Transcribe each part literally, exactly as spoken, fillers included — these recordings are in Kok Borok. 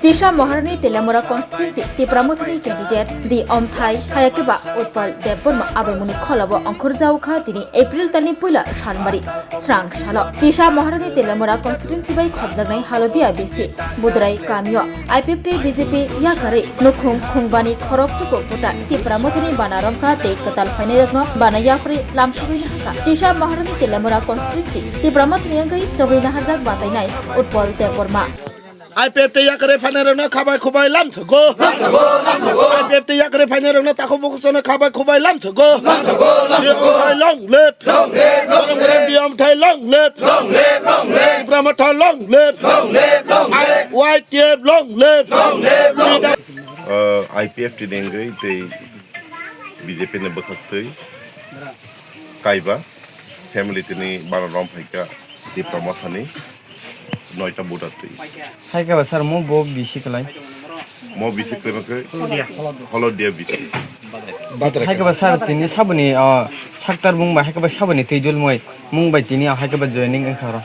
Chisa Maharani Telamura constituency Tipra Mothani candidate di Omthai hayakeba Utpal Debbarma abaimuni kholabo ongkhorjao kha tini April talni puila salmari srang salo. Chisa Maharani Telamura constituency bai khopjaknai Halodia B C Budrai kamio I P F T B J P yakarwi nukhung khungbani khorok chuku puta Tipra Mothani bana romkha tei kwtal phainairokno bana yapharwi lamsugwi nahakha. Chisa Maharani Telamura constituency Tipra Mothani wngwi chongwi naharjak batainai Utpal Debbarma. I P F T yakarwi phainairokno khabai khubai lamsogo. I P F T yakarwi phainairokno takhuk bukhuk sono khabai khubai lamsogo. Long live. Long live, long live. Borok borok D M thai long live. Long live, long live. Tipra Motha long live. Long live, long live. Y T F long live. Long live, long live. Uh, I P F T ni wngwi tei B J P ni bwkhaktwi kaiba family tini bana rom phaikha Tipra Mothani noita buda twi. Hai khe ba sir, mo bo bisi kwlai. Mo bisi kwlai khe Holodia bisi. Hai khe ba sir, tini saboni, ah, saktar mung bai hai khe ba saboni twi dul moi mung bai tini hai khe ba joining wngkha ro.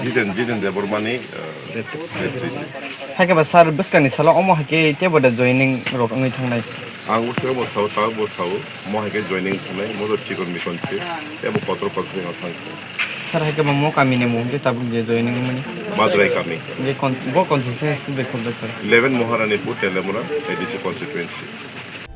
Jiten, Jiten Debbarmani, eh, netriti. Hai khe ba sir, bwskangni salo omo hai khe teibo da joining rok wngwi thangnai. Ang bo sao, bo sao, sao, bo sao, mo hai khe joining thangnai, mo do chikon mikon se, teibo kotor kotor wngwi thangkha. Sir, hai khe ba mo kamini mung khe tabuk je joining wngmani? Madrai kami. Je con-, bo constituency bai khobjak sir. Eleven Maharanipur, Telamura, A D C constituency.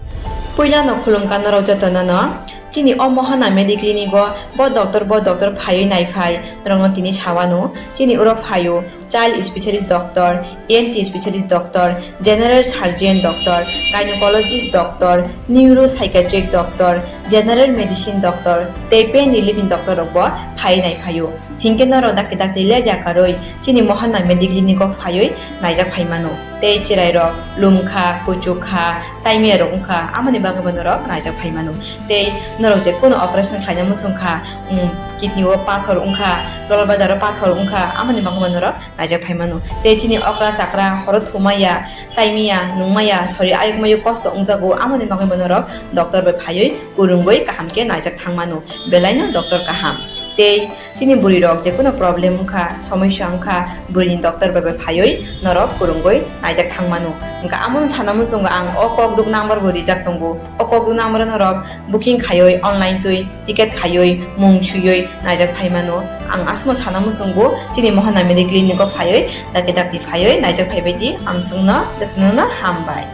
Puilano khulumkha norok jotono no. Chini o Mohana Mediclinic o bo doctor, bo doctor phaiwi naiphai, norokno tini sawano. Chini oro phaio child specialist doctor, E N T specialist doctor, general surgeon doctor, gynecologist doctor, neuropsychiatric doctor, general medicine doctor, tei pain relief ni doctor rok bo phaiwi naiphaio. Hinkhe norok dakti dakti ler yakarwi chini Mohana Mediclinic o phaiwi naijak phaimano. Tei chwrairok lumkha, kuchukha, chaimiyarok wngkha, amoni bagwi bo norok naijak phaimano. Tei norok je kunu operation khlaina muchungkha, um, kidney o pathor wngkha, dolbadaro pathor wngkha, amoni bagwi bo norok naijak phaimano. Tei chini okra chakra horo thumaya, chaimiya, nungmaya, sori ayukmayo kosto wngjago, amoni bagwi bo norok doctor bai phaiwi kwrwngwi kaham khe naijak thangmano. Belaino doctor kaham. Tei chini bwrwi rok je kono problem wngkha, somosya wngkha, bwrwini doctor bai bai phaiwi norok kwrwngwi naijak thangmano. Hwnkha amono sana muchungo ang o kokduk number bo rijak tongo. O kokduk number o norok booking khaiwi online twi ticket khaiwi mung swiwi naijak phaimano. Ang aswkno sana muchungo chini Mohana Mediclinic o phaiwi dakti dakti phaiwi naijak phaibai di, ang chwngno jotono no hambai.